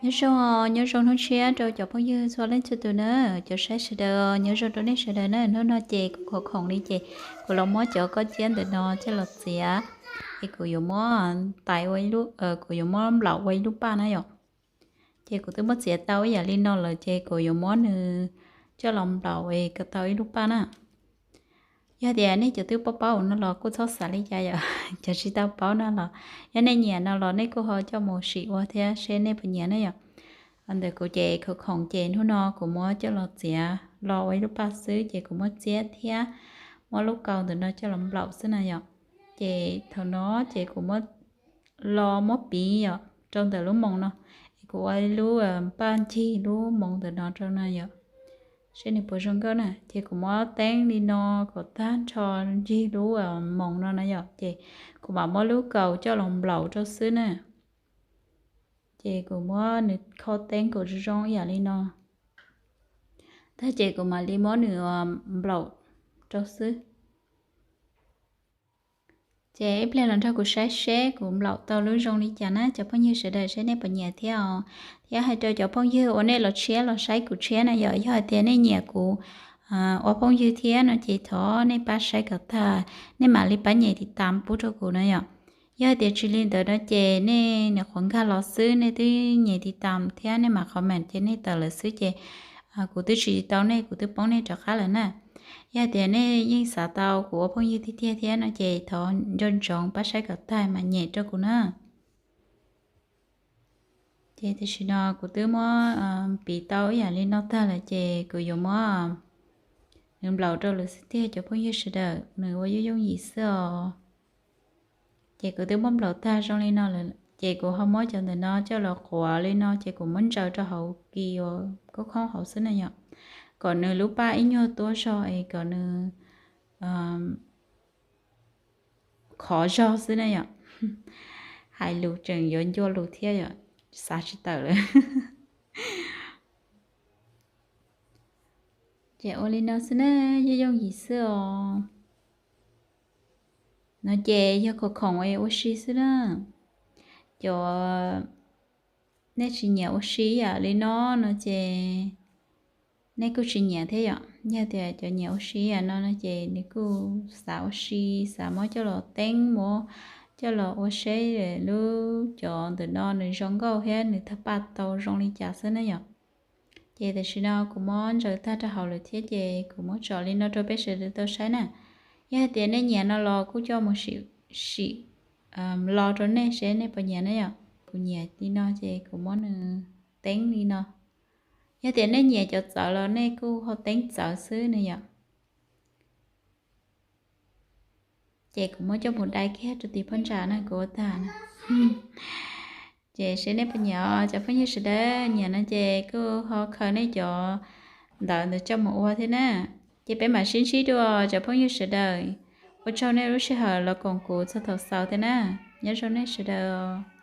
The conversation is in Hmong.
Nyob zoo, nyob zoo hnub tshiab rau cov phooj ywg txhua leej txhua tus na, cov saib sawv daws, nyob zoo rau nej sawv daws na. Hnub no ces kuv khoom khoom li ces kuv los muab cov koj ciab ntawm no coj los txiav, es kuv yuav muab tais ua ib lub, kuv yuav muab nplaum ua ib lub paj na yom. Ces kuv twb muab txiav tau ib yam li no lawm ces kuv yuav muab nws coj los nplaum es kom tau ib lub paj na. Yog tias nej cov twb paub paub no los kuj txhob xav li cas yom, cov tsis tau paub no los yog nej nyiam no los nej kuj ho coj mus sim ua thiab seb nej puas nyiam na yom. Ntawm kuv ces khoom khoom ces hnub no kuv muab coj los txiav los ua ib lub paj xwb ces kuv muab txiab thiab muab lub kaus ntawm no coj los nplaum xwb na yom. Ces thaum no ces kuv muab los muab piv yom rau ntawm lub moos no, es kuv ua ib lub paj ncig lub moos ntawm no rau na yom, seb nws puas zoo nkauj na. Ces kuv muab teeb li no kom tag nrho ncig lub moos no na yom, ces kuv mam muab lub kaus coj los nplaum rau xwb na. Ces kuv muab nws kho teeb kom zoo zoo ib yam li no tag ces kuv mam li muab nws nplaum rau xwb. Ces ib pliag los nrog kuv saib seb kuv nplaum tau lub zoo li cas na cov phooj ywg sawv daws, seb nej puas nyiam thiab os. Thiab hais rau cov phooj ywg uas nej los tshiab los saib kuv tshiab na yom, yog hais tias nej nyiam kuv ua phooj ywg thiab no ces thov nej pab saib kom tag, nej mam li pab nyem tiv tam pub rau kuv na yom. Yog hais tias tsis li ntawd no ces nej nyuam qhuav nkag los xwb nej twb nyem tiv tam thiab nej mam comment ces nej tawm lawm xwb ces kuv twb tsis tau nej, kuv twb poob nej rov qab lawm na. Yog tias nej yeej xav tau kuv ua phooj ywg tiag tiag thiab no ces thov nco ntsoov pab saib kom tag mam nyem rau kuv na. Ces tam sim no kuv twb muab piv tau ib yam li no tag lawm ces kuv yuav muab nws nplaum rau lawm xwb tiag cov phooj ywg sawv daws, nws ua yooj yooj yim xwb os. Ces kuv twb muab nplaum tag zoo li no lawm ces kuv ho muab cov ntawm no coj los quav li no ces kuv muab ntsaws rau hauv kis uas koob khoob hauv xwb na yom, kom nws lub paj ib nyuag tuab zog es kom nws khov zog xwb na yom. Hais lus tseem yuav ncua lus thiab yom, xav tsis tawm lawm. Ces ua li no xwb na, yooj yooj yim xwb os. No ces yog khoom khoom es ua si xwb na. Cov nej tsis nyiam ua si ib yam li no no ces nej kuj tsis nyiam thiab yom. Yog tias cov nyiam ua si ib yam no no ces nws kuj xav ua si, xav muab coj los teeb, muab coj los ua seb lub cov ntawm no nws zoo nkauj thiab nws tag paj tau zoo li cas xwb na yom. Ces tam sim no kuv muab ntsaws tag rau hauv lawm thiab ces kuv muab tso li no rau peb sawv daws tau saib na. Yog hais tias nej nyiam no los kuj coj mus sim los rau nej seb nej puas nyiam na yom. Kuv nyiam li no ces kuv muab nws teeb li no. Yog tias nej nyiam cov txawv los nej kuj ho teeb txawv xwb na yom. Ces kuv muab coj mus dai kiag rau tim phab ntsa na kuv ua tag na. Ces seb nej puas nyiam os cov phooj ywg sawv daws, nyiam no ces kuj ho khaws nej cov ntawv ntawd coj mus ua thiab na. Ces peb mam sib ntsib dua cov phooj ywg sawv daws. Ua tsaug nej lub sij hawm los koom kuv txog thaum xaus thiab na. Nyob zoo nej sawv daws.